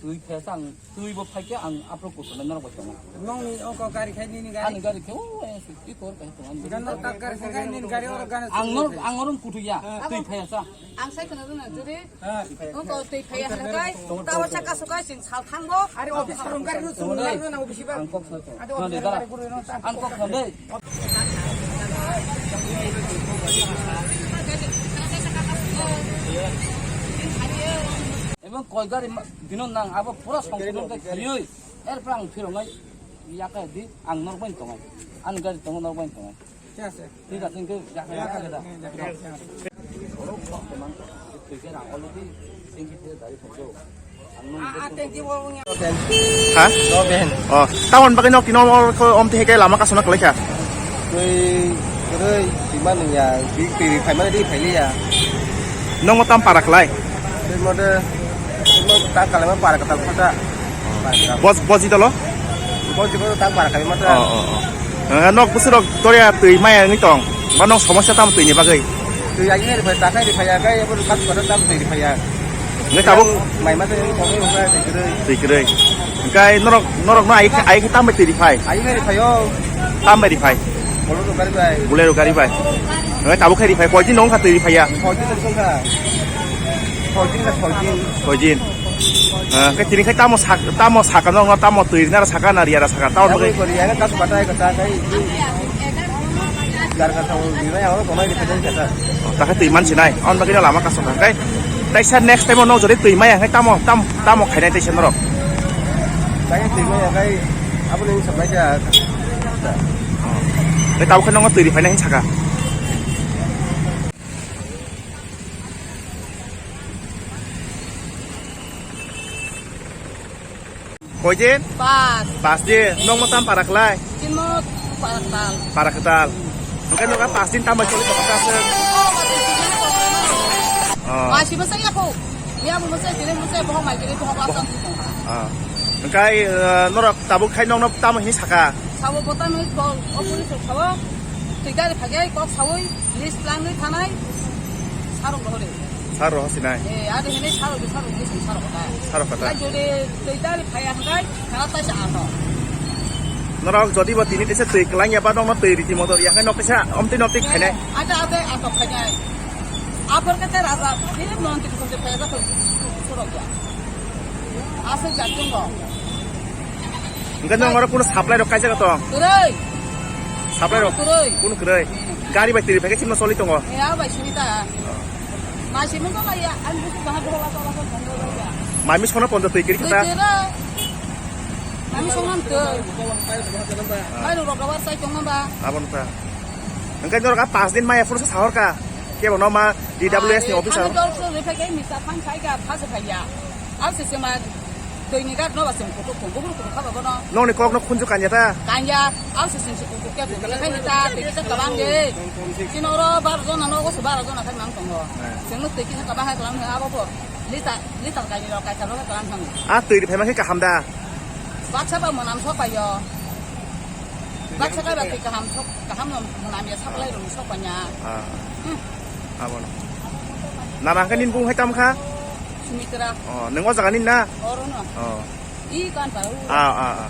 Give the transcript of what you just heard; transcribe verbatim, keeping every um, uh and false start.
Twi phai sa ang, twi bo phai khe ang aphuru kuthumnai norok bai tongo. Nongni oko gari khai nini gari? Ani gari khe o, eh, i kor khai tongo. Gano tak gari khai nini gari oro gano. Ang nor-, ang norok kuthuya, twi phai sa. Ang sai khna rwna juri. Oko twi phai ha kai. Tawa chaka sukai sing sal thangbo. Are office room gari no sung nang na office ba. Ang kok sa to. Ade office room gari guru no ta. Ang kok sa de. Ebong koi gari ma-, bino nang abo pura songkudon ke khrioi. Erpor ang phirongoi yakai di ang norok bai tongai. Ani gari tongo norok bai tongai. Thik ase. Thik ase, hingke yakai yakai da. Thik ase. Ha? Oh, tamon bagwi nok tino or ko om te ke lama kasona kalaikha. Twi, twi, twi mani ya, twi, twi, twi, twi, twi, twi, twi, ya. Nongo tam para khlai? Twi mode, twi mode ta kalai ma para kata kota. Bos, bosi dolo? Bosi ko ta para kalai ma ta. Oh, oh, oh. Eh, nok busurok toria twi maya wngwi tong. Ba nok somosya tam twi ni bagwi? Twi agi ni pai ta kai ri phaya kai, abo pas pada tam twi ri phaya. Ngai tabuk? Mai ma twi ko ko ko twi kre. Twi kre. Kai norok, norok no ai, ai tam twi ri phai? Ai ri phayo. Tam bai ri phai? Bolero gari bai. Bolero gari bai. Ngai tabuk khai ri phai, koi din nong kha twi ri phaya? Koi din nong kha. Koi din kha, koi din. Koi din. Ah, kai tini khai tamo sak, tamo saka nong, tamo twi na saka na ri ya saka. Tamo kai. Koi ya ka kas batai ka ta kai. Gar ka tamo di na ya ko mai di ka ta. Ta khai twi man sinai. On bagwi lama kasok kai. Tai sa next time no jodi twi maya khai tamo, tam, tamo khainai tai sa norok. Kai twi maya kai. Abo ni sabai ja. Ngai tabuk khe nongo twi ri phaina hin saka. Koi din? Pas. Pas din. Nongmo tam para khlai? Chini mo para kwtal. Para kwtal. Hwnkhe nokha pas din tam bai choli tongkha se? Oh. Mai sima saya ko. Ya mo saya, tini mo saya, bohong mai kiri, bohong pasang. Ah. Hwnkhe, eh, norok tabuk khai nongno tamo hini saka? Sabo bota noi ko, o police sabo. Twi gari phage kok sawi, list lang noi thanai. Sarok rohore. Sarok rohor sinai. Eh, ade hene sarok de sarok de sarok kota. Sarok kota. Lai jode twi gari phaya hwnkhe, kala taisa ato. Norok jodi bo tini tesa twi kwlang ya ba nokno twi riti motor ya hwnkhe nok tesa omtwi nok twi khainai. Ade ade ato khainai. Apor kete raja, tini non twi khainai phaya to surok ya. Asal jatong bo. Hwnkhe nwng oro kuno supply rok kaijak tong? Kwrwi. Supply rok? Kwrwi. Kuno kwrwi? Gari bai twi phai khe chimno choli tongo? He, a bai simi ta. Mai simi to lai ya, ani buku bahai bola bola bola bola ya. Mai mi sono ponjo twi kiri khata? Twi kiri. Mai mi sono twi. Mai ro roga war sai tong ba. Abon ta. Hwnkhe norok a pas din maya phuru sa sahor ka? Kebo no ma D W S ni officer. Ani dol so rephai khe misa phang khai ka phasa phai ya. Al se se ma. Twi ni gari no ba chwng kutuk thung, bukur kutuk kha ba bono. Nokni kok no khunju kanya ta? Kanya, ang se chwng se kutuk khe kutuk khe ni ta, twi kisa kabang de. Chini oro baro jona no, oso baro jona khai mang tongo. Chwng no twi kisa kabang hai kalam abo bo. Lita, lita kanya rok kaisa rok kalam thang. A twi ri phaima khe kaham da? Baksa ba mwnam sok pai yo. Baksa ka ba twi kaham sok, kaham no mwnam ya saplai rung sok panya. Ah. Hmm. Abono. Nana hwnkhe nini bung hai tamo kha? Sumitra. Oh, nwng o jaga nini na? Oro no. Oh. I kan pa u. Ah, ah, ah.